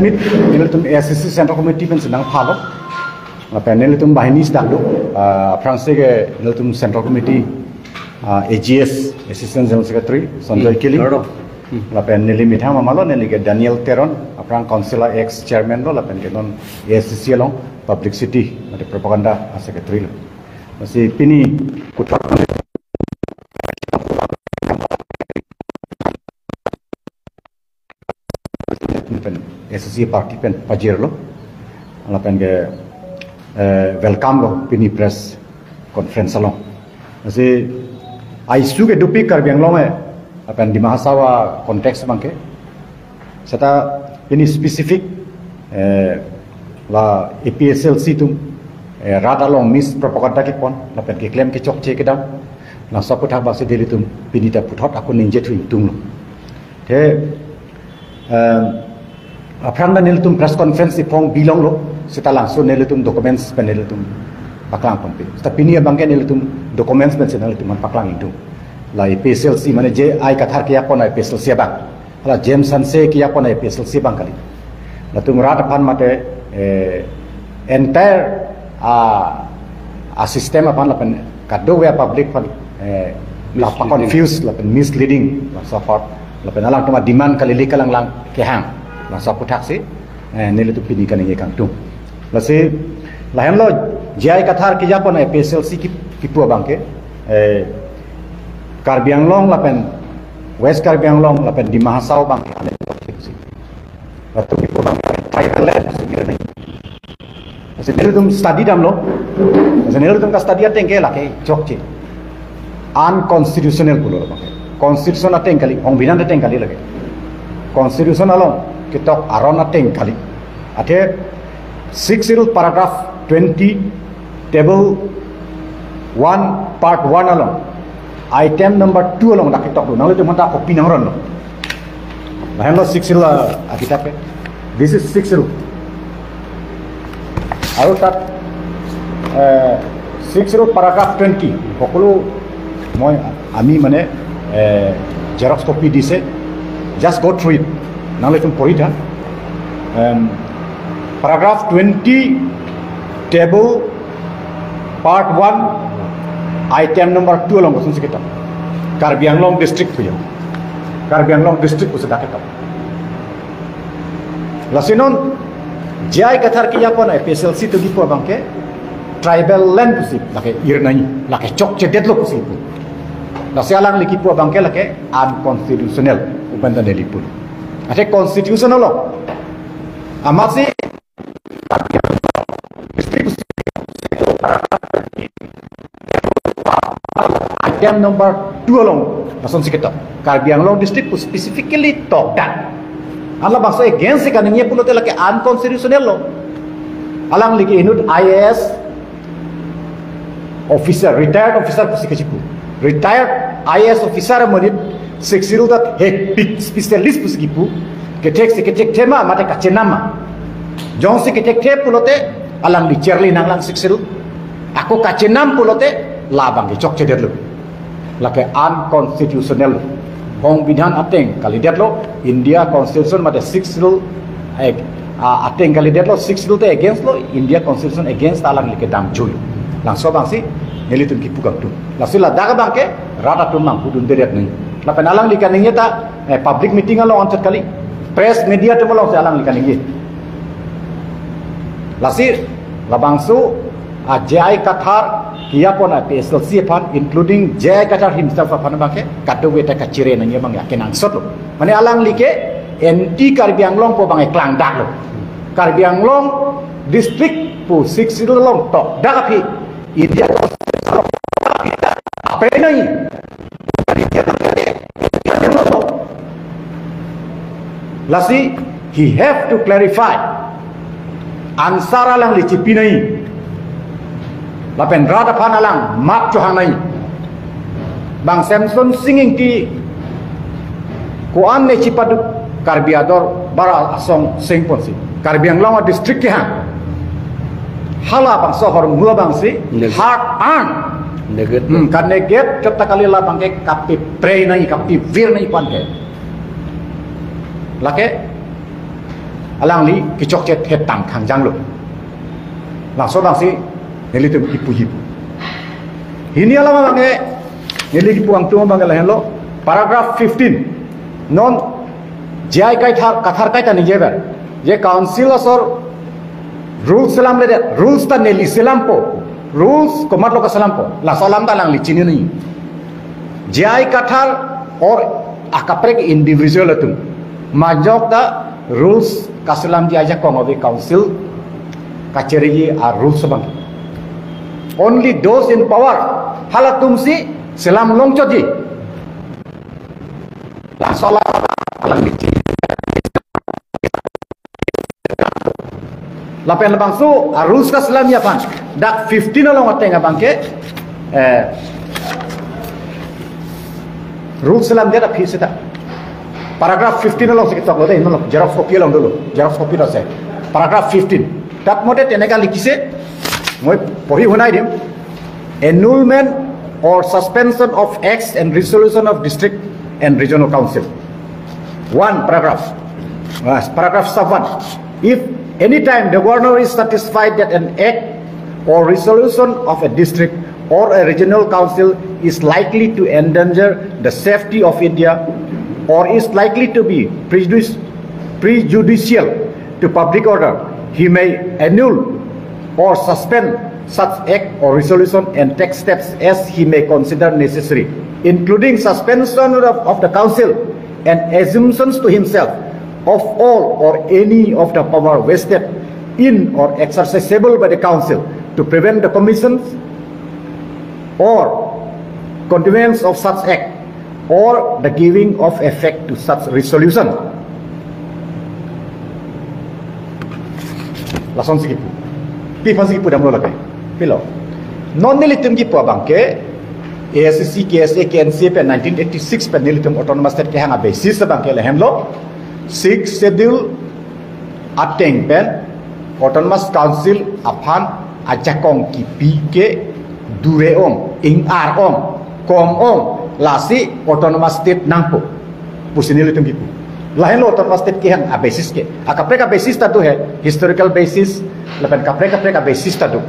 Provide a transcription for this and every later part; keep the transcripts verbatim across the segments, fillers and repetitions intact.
Meet nelitum A I C C Central Committee pensi nangphalo. Lapen nelitum banghini si dak do. Ah, aphrangsi ke nelitum Central Committee, ah, A G S, Assistant General Secretary, Sanjoy Hmm, Killing. Kardom. Hmm. Lapen neli methang amalo, neli ke Daniel Teron, aphrang Council a-ex Chairman lo, lapen ke non A I C C along Publicity, mate Propaganda a-Secretary lo. Lasi pini puthot pen A I C C party pen pajirlo. Lapen ke, eh, welcome lo pini press conference along. Lasi a-issue ke dopik Karbi Anglong eh, lapen Dima Hasao a-context abangke. Seta pini specific, eh, la A P H L C atum, eh, rat along mispropaganda kepon, lapen keklem kechokche kedam, laso aputhak abangsi nelitum pini ta puthot ako ningje thu ingtunglo. Te, em, aphrang ta nelitum press conference iphong bilonglo, seta langso nelitum documents pen nelitum paklang ponpe. Seta pini abangke nelitum documents pensi nelitum paklang ingtung. La A P H L C mane J I Kathar kejapon A P H L C abang. Hala James Hanse kejapon A P H L C abang kali. Latum rat aphan mate, eh, entire, ah, a-system aphan lapen kadokave public aphan, eh, lapen confuse, lapen misleading, laso apot, lapen alangtum a-demand kali li kalanglang kehang, laso aputhak si, eh, nelitum pini kaningje kangtung. Lasi, lahenlo J I Kathar kejapon A P H L C ki, kipu abangke, eh, Karbi Anglong lapen West Karbi Anglong lapen Dima Hasao abangke, latum kipu abangke, tribal land, Lasi nelitum study damlo. Lasi nelitum ka-study ateng ke lake chokche. Unconstitutional pulo abangke. Constitution ateng kali, hong binan ateng kali lake. Constitution along ketok aron ateng kali. Athe Sixth Schedule paragraph twenty, table one, part one along, item number two along dak ketok do. Nanglitum hanta copy nangronlo. Lahenlo Sixth Schedule, ah, akitap ke. This is Sixth Schedule. Aru tat, eh, Sixth Schedule paragraph twenty. Hokolo moi ami mane, eh, xerox copy dise. Just go through it. Nanglitum pori tha. Em, paragraph twenty, table part one, item number two along kosonsi ketok. Karbi Anglong district puyo. Karbi Anglong district pusi dak ketok. Lasi non, J I Kathar kejapon A P H L C atum kipu abangke, tribal land pusi, lake irnai, lake chokchedetlo pusi pu. Lasi alangli kipu abangke lake unconstitutional, pu pen ta neli pu. Athe constitutional lo. Amatsi, item number two along, lasonsi ketok. Karbi Anglong district pu specifically tokdak. Halabangso against si kaningje pulote lake unconstitutional lo. Alangli ke inut I A S officer, retired officer pusi kachipu. Retired I A S officer amonit Sixth Schedule ta hekpik specialist pusi kipu. Ketheksi kethekthe ma, mate kachenam ma. Jongsi kethekthe pulote alangli charli nanglang Sixth Schedule. Ako kachenam pulote labang ke chokchedetlo. Lake unconstitutional. Hong binan ateng kalidetlo, India Constitution mate Sixth Schedule, eh, ah, ateng kalidetlo, Sixth Schedule te against lo, India Constitution against, alangli kedam jui. Laso abangsi nelitum kipu kangtung. Lasi ladak abangke rat atum nangpudundedet nang. Lapen alangli kaningje ta, eh, public meeting along anchot kali. Press media atum alongsi alangli kaningje. Lasi labangso, ah, J I Kathar kejapon A P H L C aphan, including J I Kathar himself aphan abangke kadokave ta kachere nangji abang ya kenangsot lo. Mane alangli ke anti Karbi Anglong pu abang eklangdak lo. Karbi Anglong district pu Sixth Schedule along tokdak aphi India Constitution along apre nai. Lasi, he have to clarify. Answer alangli chipi nai. Lapen rat aphan alang map chohang nai. Bang Semson Sing Ingti ko-an ne chipaduk Karbi ador bara asong seng ponsi. Karbi Anglong a-district kehang. Halabangso ahormu abangsi, Neg- hard earned. Neget. Hmm, kaneget kata kali labangke kapiprei nai, kapivir nai pan ke. Lake, alangli kechokche thetang thangjanglo. Laso abangsi nelitum kipuji pu. Hini alam abangke neli kipu angtung abangke lahenlo, paragraph fifteen. Non J I Kathar, Kathar kaita ningjever, je council asor rules selamledet, rules ta neli selampo, rules komatlo kaselampo, laso alam ta alangli chinine. J I Kathar or akaprek individual atum majok ta rules kaselamji ajakong ave, council kacheriji arules abang. Only those in power, halatumsi selam longchotji. Laso alam alangli chinine. Lapen labangso arules kaselamji aphan dak fifteen along ateng abangke, eh, rules selamdet aphi seta. Paragraph fifteen alongsi ketoklo dei, non xerox copy along dolo, xerox copy lo ase. Paragraph fifteen. Tatthe mode teneka likhise, moi porhi hunai dim. Annulment or suspension of acts and resolution of district and regional council. One paragraph, uh, paragraph sub one. If any time the governor is satisfied that an act or resolution of a district or a regional council is likely to endanger the safety of India or is likely to be prejudice, prejudicial to public order, he may annul or suspend such act or resolution and take steps as he may consider necessary, including suspension of, of the council and assumptions to himself of all or any of the power vested in or exercisable by the council to prevent the commissions or continuance of such act or the giving of effect to such resolution. Lasonsi kipu. Pi aphansi kipu damlo lake? Pilo? Non nelitum kipu abangke, A I C C, K S A, K N C A pen nineteen eighty-six pen nelitum autonomous state kehang abasis abangke lahenlo. Sixth Schedule ateng pen autonomous council aphan ajakong kipi ke dure-ong, ing-ar-ong, kom-ong, lasi autonomous state nangpo pusi nelitum kipu. Lahenlo autonomous state kehang abasis ke. Akaprek abasis ta do he, historical basis, lapen kaprek kaprek abasis ta do.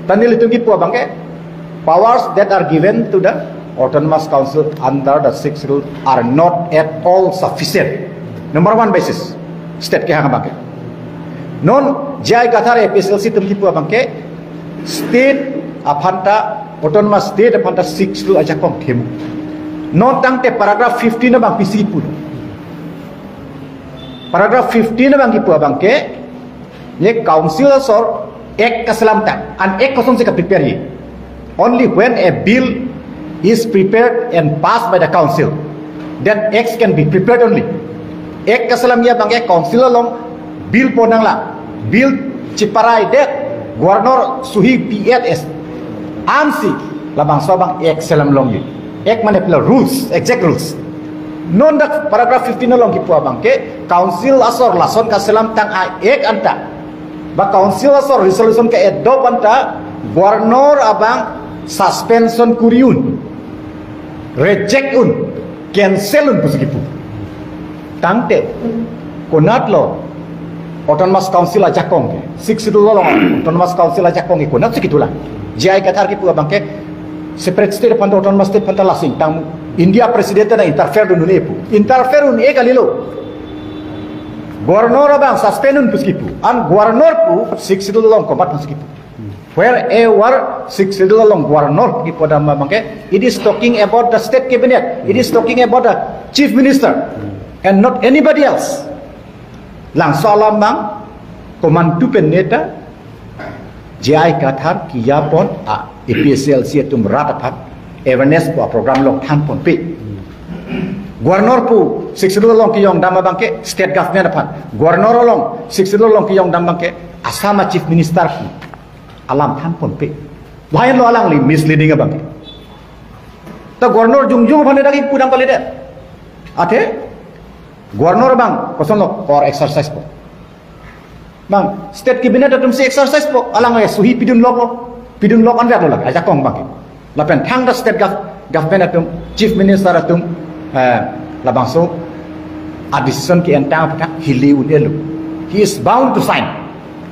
Ta nelitum kipu abangke, powers that are given to the autonomous council under the sixth schedule are not at all sufficient. Number one basis, state kehang abangke. Non J I Kathar A P H L C atum kipu abangke, state aphanta, autonomous state aphanta sixth schedule ajakong themu. Non tangte paragraph fifteen abang pisi pu. Paragraph fifteen abang kipu abangke, ye council asor act kaselamtang, an act kosonsi kaprepare ji. Only when a bill is prepared and passed by the council, then acts can be prepared only. Act kaselamji abangke council along bill ponnanglang, bill chiparai det, governor suhi pi-et es ansi labangso abang act selam longji. Act mane pilo rules, exact rules. Non dak paragraph fifteen along kipu abangke, council asor lason kaselamtang a-act anta, ba council asor resolution ke-adopt anta, governor abang suspension kuri un, reject un, cancel un pusi kipu. Tangte konatlo autonomous council ajakong ke, sixth schedule along autonomous council ajakong ke konatsi kitulang? J I Kathar kipu abangke, separate state aphanta, autonomous state aphanta lasing tang, India president ta interfere dun un-e pu. Interfere un-e kalilo. Governor abang suspend un pusi kipu. An governor pu sixth schedule along komat pusi kipu? Wherever sixth schedule along governor kipu dam abangke, it is talking about the state cabinet, it is talking about the chief minister and not anybody else. Laso alam abang komantu pen neta J I Kathar kejapon a-A P H L C atum rat aphan awareness pu a-program along thanponpe. Governor pu sixth schedule along kejong dam abangke state government aphan. Governor along sixth schedule along kejong dam abangke Assam a-chief minister pu alam thanponpe. Lahenlo alangli misleading abangke. Ta governor jongjong aphan dak kipu dam kalidet. Athe governor abang kosonlo power exercise po? Bang state cabinet atumsi exercise po, alang suhi pidun loklo, pidun lok anvetlo lake ajakong abangke. Lapen thangta state gov-, government atum, chief minister atum, eh, labangso a-decision ke-entang aphuthak hili un-elo. He is bound to sign.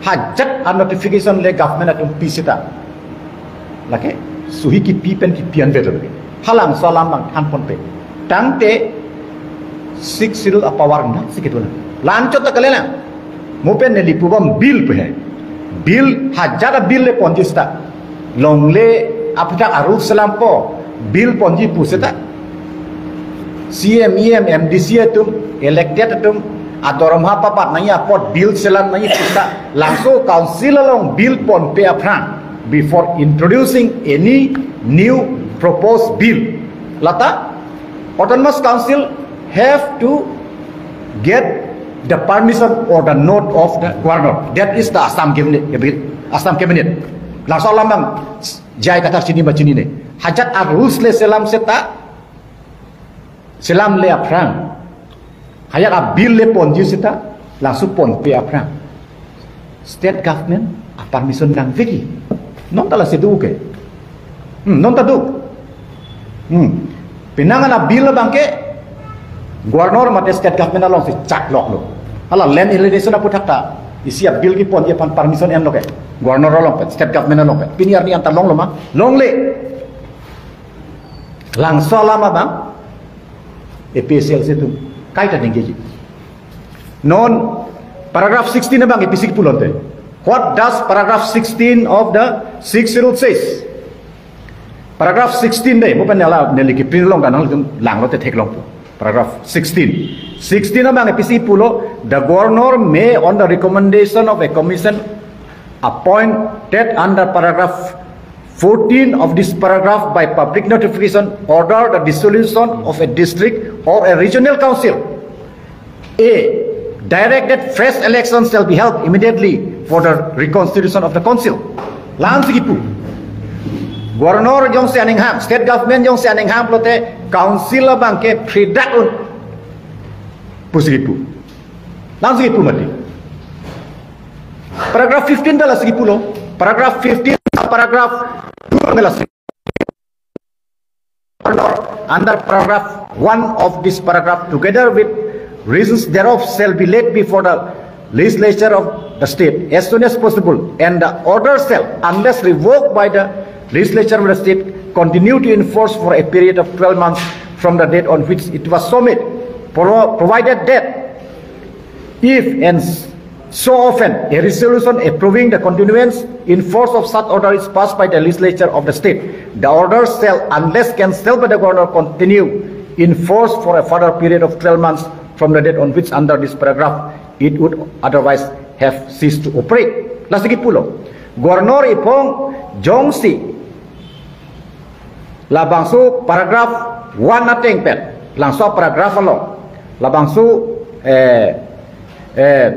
Hajat a notification le government atum pi seta, lake suhi kipi pen kipi an bedo lake. Halabangso alam abang thanponpe. Tangte Sixth Schedule a power nangsi kedo lang. La-anchot ta kalilang. Mo pen neli pubom bill pu he. Bill, hajat a bill le ponji seta, longle aphuthak a rules selampo, bill ponji pu seta, C M, E M, M D C atum, elected atum, adoromha pabat nangji apot bill selam nangji pu seta, laso council along bill ponpe aphrang, before introducing any new proposed bill, lata Autonomous Council have to get the permission or the note of the governor. That is the Assam cabinet. Assam cabinet. Laso alam abang J I Kathar chini ma chinine. Hajat a rules le selam seta, selam le aphrang, hajat a bill le ponji seta, laso ponpe aphrang state government a permission nangveki. Non ta lasi do ke. Hmm, non ta do. Hmm. Penang ana bill abangke governor mate state government alongsi chak loklo. Hala land alienation aphuthak ta isi a bill keponji aphan permission enlo ke governor along pen, state government along pen. Pini arni anta longlo ma? Longle. Laso alam abang A P H L C atum kaita ningjeji. Non paragraph sixteen abang A P C pulote, what does paragraph sixteen of the Sixth Schedule says? Paragraph sixteen de, mo pen nela neli kiprint long dan langlote theklongpo. Paragraph sixteen. Sixteen abang A P C pulo, the governor may, on the recommendation of a commission appointed under paragraph fourteen of this paragraph, by public notification, order the dissolution of a district or a regional council. A, direct that fresh elections shall be held immediately for the reconstitution of the council. La-ansi kipu. Governor jongsi aning ham, state government jongsi aning ham pulote council abangke phridak un pusi kipu. La-ansi kipu mati. Paragraph fifteen ta lasi kipulo. Paragraph fifteen, paragraph two ta lasi. Under paragraph one of this paragraph, together with reasons thereof, shall be laid before the legislature of the state as soon as possible, and the order shall, unless revoked by the legislature of the state, continue to enforce for a period of twelve months from the date on which it was so made, pro-, provided that if and so often a resolution approving the continuance in force of such order is passed by the legislature of the state, the order shall, unless cancelled by the governor, continue in force for a further period of twelve months from the date on which under this paragraph it would otherwise have ceased to operate. Lasi kipulo. Governor iphong jongsi labangso paragraph one ateng pen, laso paragraph along labangso, eh, eh,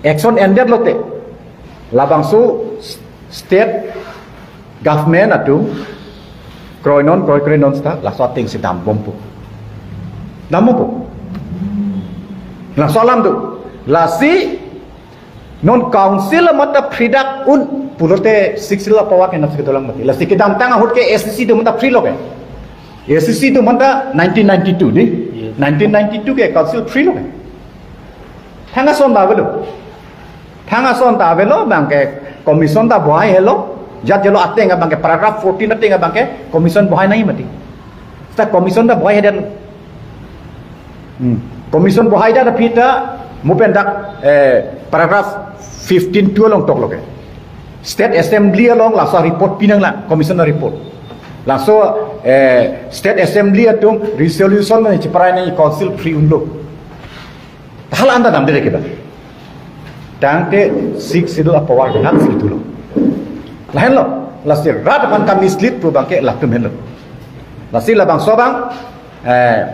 action ended lote, labangso state government atum kroinon kroikrenon seta laso atengsi dambompo. Dambompo. Laso alam do. Lasi non council amat ta phridak un pulote Sixth Schedule a power ke nangsi kedo lang mati. Lasi kedamtang ahut ke A C C atum ta free lo ke. A C C atum ta nineteen ninety-two di. Yes. Nineteen ninety-two ke council free lo ke. Thang ason ta avelo. Thang ason ta avelo, abangke commission ta bohai helo. Jat jelo ateng abangke paragraph fourteen ateng abangke commission bohai nangji mati. Seta commission ta bohai hedet. Hmm. Commission bohai det aphi ta mo pen dak, eh, paragraph fifteen two along toklo ke. State Assembly along laso report pinanglang, commission report. Laso, eh, State Assembly atum resolution nangcheparai nangji council free unlo. Hala anta damde ke ba. Tangte Sixth Schedule a power nangsi tulo. Lahenlo, lasi rat aphan ka-mislead pu abangke latum henlo. Lasi labangso abang, eh,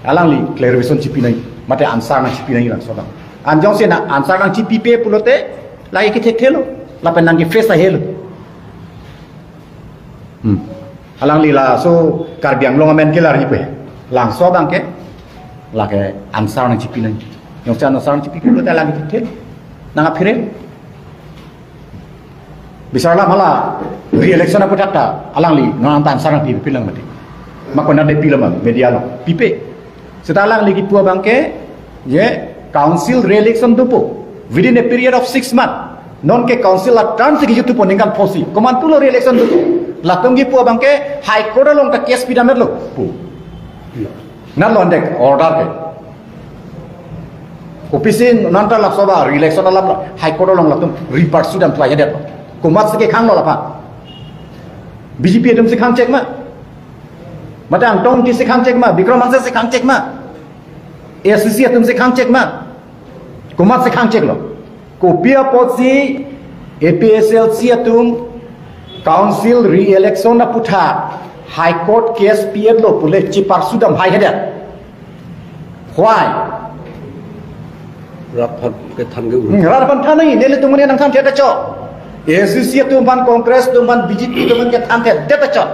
alangli clarification chipi nangji, mate answer nangchipi nangji labangso abang. An jongsi nang answer nangchipipe pulote, lake kethekthelo, lapen nangke-face ahelo. Hmm. Alangli laso Karbi Anglong amen ke larji pe. Labangso abangke, lake answer nangchipi nangji. Jongsi answer nangchipipe pulote alangli kethekthelo. Nang aphere. Bisar alam hala re-election aputhak ta alangli non anta answer nangpipe lang mati. Ma konat de pilo ma media lo. Pipe. Seta alangli kipu abangke, ye, council re-election dopo within a period of six months. Non ke council a term si kejut dopo ningkan phosi. Komantulo re-election dopo? Latum kipu abangke High Court along ta case pidamlo pu. Nat lo andek order ke. Kopisi nanta Lok Sabha re-election alam la High Court along latum re-pursue dam klai hadet. Komat si kekhanglo laphan? B J P atum si khangchek ma? Mate Angtong Engti si khangchek ma? Bikram Hanse si khangchek ma? A C C atum si khangchek ma? Komat si khangcheklo? Kopi apotsi A P H L C atum council re-election aputhak High Court case pi-etlo pule che-pursue dam hai hadet? Why? Rat aphan kethan ke ur. Hmm, rat aphan than nangji, nelitum mane nangthan thekthe chot. A C C atum aphan, Congress atum aphan, B J P atum aphan kethan thekthe chot.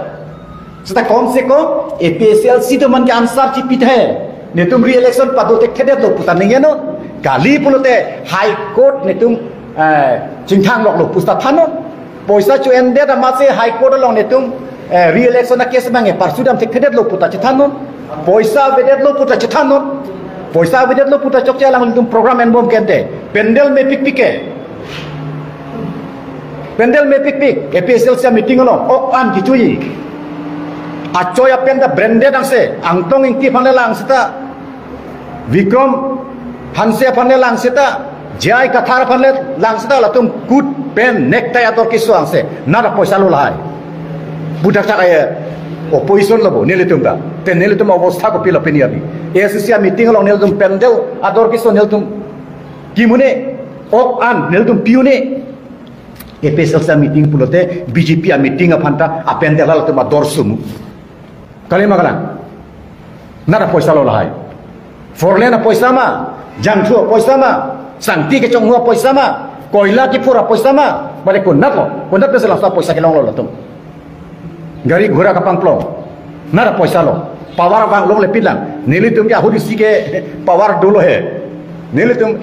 Seta kom se kom A P H L C atum aphan ke answer chepithe. Netum re-election pado thekthedetlo puta ningjenon. Kali pulote High Court netum, eh, chingthang loklo pu seta thannon. Poisa cho-endet amatsi High Court along netum, eh, re-election a-case abang ke pursue dam thekthedetlo puta chethannon. Poisa avedetlo puta chethannon. Poisa avedetlo puta chokche alanglitum program enbom kente. Pandal mepikpik ke. Pandal mepikpik. A P H L C meeting along ok an kechoji. Achoi apen ta branded angse. Angtong Engti aphan le lang seta, Bikram Hanse aphan le lang seta, J I Kathar aphan le lang seta, latum coat pant necktie ador keso angse. Nat apoisa lo lahai? Budak tak aya opposition lo bo, nelitum ta. Te nelitum obostha kopilo pini api? A C C meeting along nelitum pandal ador keso nelitum kim un-e, ok an nelitum pi un-e. A P H L C meeting pulote B J P meeting aphan ta apandal latum ador sumu. Kali ma kalang? Nat apoisa lo lahai? Four lane apoisa ma? Jangthu apoisa ma? Sangti kechonghu apoisa ma? Koila kephur apoisa ma? Mane konat lo? Konat pensi laso apoisa kelonglo latum? Gari ghura kapangplong. Nat apoisa lo? Power abang longle pilang. Nelitum ke ahut isi ke power dolo he. Nelitum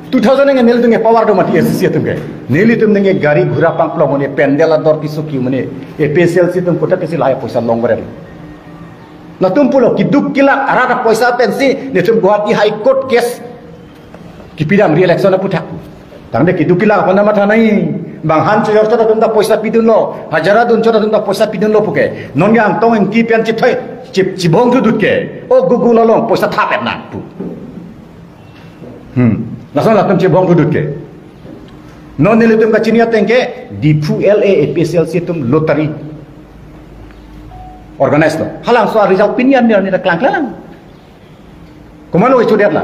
two thousand nge nelitum ke power do mati A C C atum ke. Nelitum nge gari ghura pangplong mane, pandal ador keso ki mane, A P H L C atum kotak kesi lahai poisa long beren. Latum pulo keduk kelak arat apoisa pensi netum Guwahati High Court case kipidam re-election aputhak. Tangte keduk kelak aphan ta matha nangji. Bang han chojor chot atum ta poisa pidunlo, hajira dun chot atum ta poisa pidunlo puke. Non ke Angtong Engti pen chithoi, chip chibong thudut ke. O Google along poisa thap-et nang pu. Hmm. Lason latum chibong thudut ke. Non nelitum kachini ateng ke Diphu L A A P H L C atum lottery organize lo. Halabangso result pini an ni ta klangklang. Komatlo kechodet la?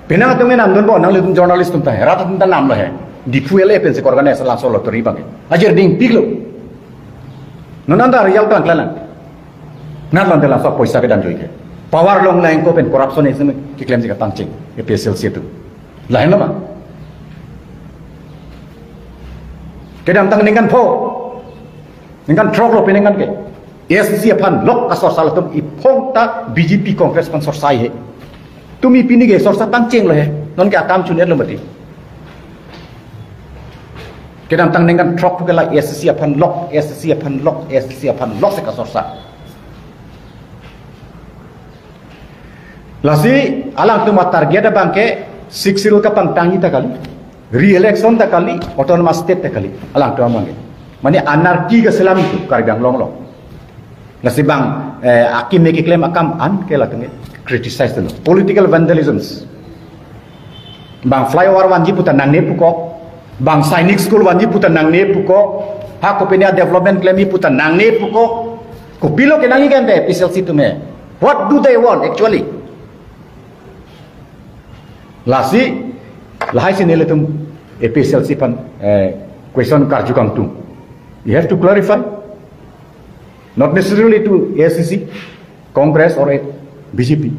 Penang atum ke namdunbom, nanglitum journalist atum ta, rat atum ta namlo he. Diphu L A pensi organize labangso lottery abang ke. Ajir dingpiklo. Non anta result klangklang. Nat lante laso poisa kedam joi ke. Power longle ingko pen corruption isi me keklem si katangcheng A P H L C atum. Lahenlo ma? Kedamtang ningkan pho, ningkan throk lo peningkan ke, A C C aphan lok kasorsa latum iphong ta B J P Congress aphan sorsa he. Tumi pini ke sorsa tangchenglo he. Non ke akam chun-etlo mati. Kedamtang ningkan throk ke la A C C aphan lok, A C C aphan lok, A C C aphan lok si kasorsa. Lasi alangtum atarget abang ke Sixth Schedule kapangtangji ta kali, re-election ta kali, autonomous state ta kali. Alangtum abang ke mane anarchy kaselam itum Karbi Anglong along. Lasi bang, eh, akeme keklem akam an ke latum ke criticize lo. Political vandalisms. Bang flyover vanji puta nangne pukok. Bang Sainik School vanji puta nangne pukok. Ha kopine development klemji puta nangne pukok. Kopilo kenangji kente A P H L C atum he? What do they want actually? Lasi, lahai si nelitum A P H L C aphan, eh, question karju kangtung. You have to clarify. Not necessarily to A C C, Congress or B J P.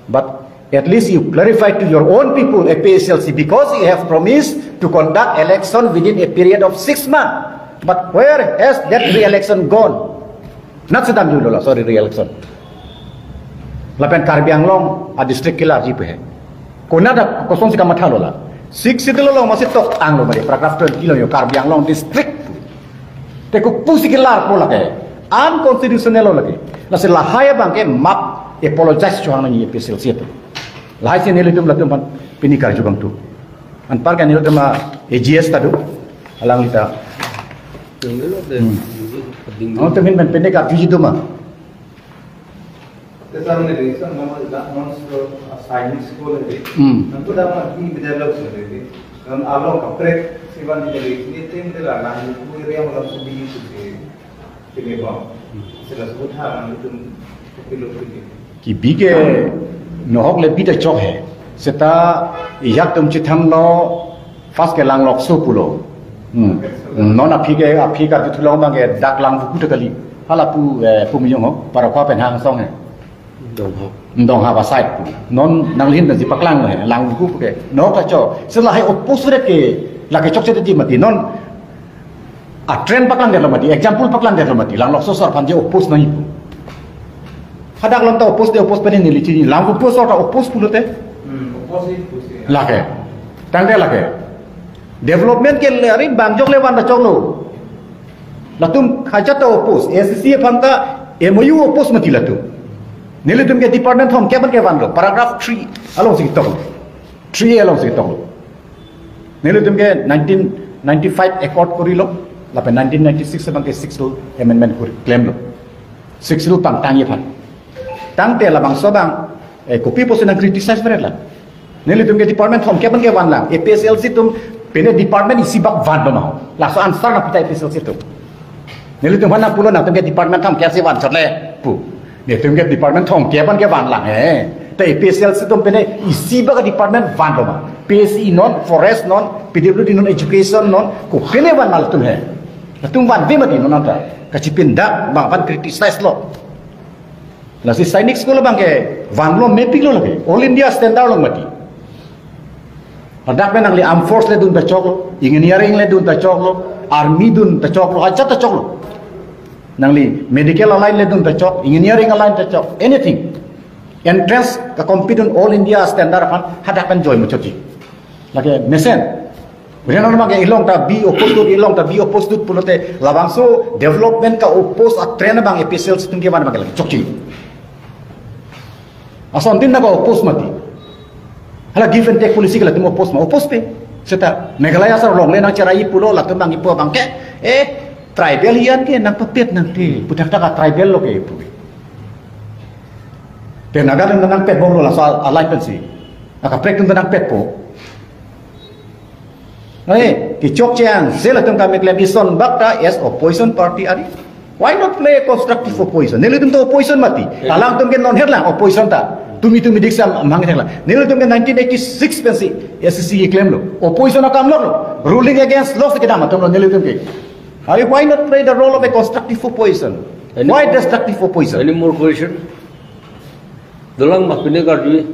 But at least you clarify to your own people, A P H L C, because you have promised to conduct election within a period of six months. But where has that re-election gone? Nat sedam julo la, sorry, re-election. Lapen Karbi Anglong a-district kelarji pu he. Konat a kosonsi kamathalo la? Sixth Schedule along masi tok-anglo mari, paragraph twenty lo yo, Karbi Anglong district. Te kopusi kelarpo lake? Unconstitutional lo lake. Lasi lahai abang ke map apologize chohang nangji A P H L C atum. Lahai si nelitum latum aphan pini karju abang tu. Anpar ke nelitum A G S ta do. Alangli ta. Tinggal ada. Hmm. Tinggal. Oh, temin men pendek karju ji tu ma. Kesan ni, kesan nama dak non so assign school ni. Hmm. Nanti dah mati beda lok sendiri. Dan along kaprek siwan ni, ni tim de la nang ku area malam sendiri tu si. Sini bang. Sila sebut hal nang itu kepilih kepilih. Kibi ke nohok le bi ta chok he. Seta ijak atum chethanlo first ke Langlokso pulo. Hmm. Non aphi ke, aphi ke arjuthu long abang ke dak Langvoku ta kali. Hala pu, eh, pu miyong ho, Parokhowa pen hangsong he. Donghap. Donghap aside pu. Non nangli hin ta si paklang he, Langvoku ke. Nohok ta chok. Sila hai oppose ret ke, lake chokche ji mati. Non a trend paklang detlo mati, example paklang detlo mati, Langlokso sar aphan je oppose nangji pu. Hadak along ta oppose de, oppose pen neli chini, Langvoku sar ta oppose pulote. Hmm, oppose, oppose. Lake. Tangte lake. Development ke le ari bangjok le van ta choklo. Latum hajat ta oppose, A C C aphan ta M O U oppose mati latum. Nelitum ke department thomkep an ke vanlo, paragraph three along si toklo. Three A along si toklo. Nelitum ke nineteen ninety-five accord korilo, lapen nineteen ninety-six abang ke Sixth Schedule amendment kori, klemlo. Sixth Schedule pangtangji aphan. Tangte labangso abang, eh, kopi pusi nang criticize beretlang. Nelitum ke department thomkep an ke vanlang. A P H L C atum pine department isi bak vanlo ma. Laso answer nangpi ta A P H L C atum. Nelitum aphan nangpulo nangtum ke department thomkep si vanchot le pu. Nelitum ke department thomkep an ke vanlang he. Ta A P H L C atum pine isi bak department vanlo ma. P S E non, forest non, P W D non, education non, kopine van ma latum he. Latum vanve mati non anta. Kachipindak abang aphan criticize lo. Lasi Sainik School abang ke vanlo, mepiklo lake. All India standard along mati. Ladak pen nangli armed force le dun ta choklo, engineering le dun ta choklo, army dun ta choklo, hajat ta choklo. Nangli medical aline le dun ta chok, engineering aline ta chok, anything. Entrance ka-compete un all India standard aphan hadak pen join muchotji. Lake mesen. Renan abang ke ilong ta bi oppose dut, ilong ta bi oppose dut pulote labangso development ka-oppose a trend abang A P H L C atum kevan abang ke lake chokji. Asontin na ka-oppose mati. Hala give and take policy ke latum oppose ma, oppose pe. Seta Meghalaya sar along le nangcherai pulo, latum abang ipo abang ke, eh, tribal hiyan ke nangpapet nangte, puthak ta ka tribal lo ke ipo. Te Naga atum nangpet bomlo laso alai pensi. Akaprek atum nangpetpo. Ai, kechokche an, sel atum kami klem ison bak ta as opposition party ari. Why not play a constructive opposition? Nelitum ta opposition mati. Alangtum ke non herlang opposition ta. Tumi tumi dik sam mang herlang. Nelitum ke nineteen eighty-six pensi A C C keklem lo. Opposition akam lo. Ruling against law si kedam atum lo nelitum ke. Ari, why not play the role of a constructive opposition? Any Why more, destructive opposition? Any more question? Dolang ma pine karju.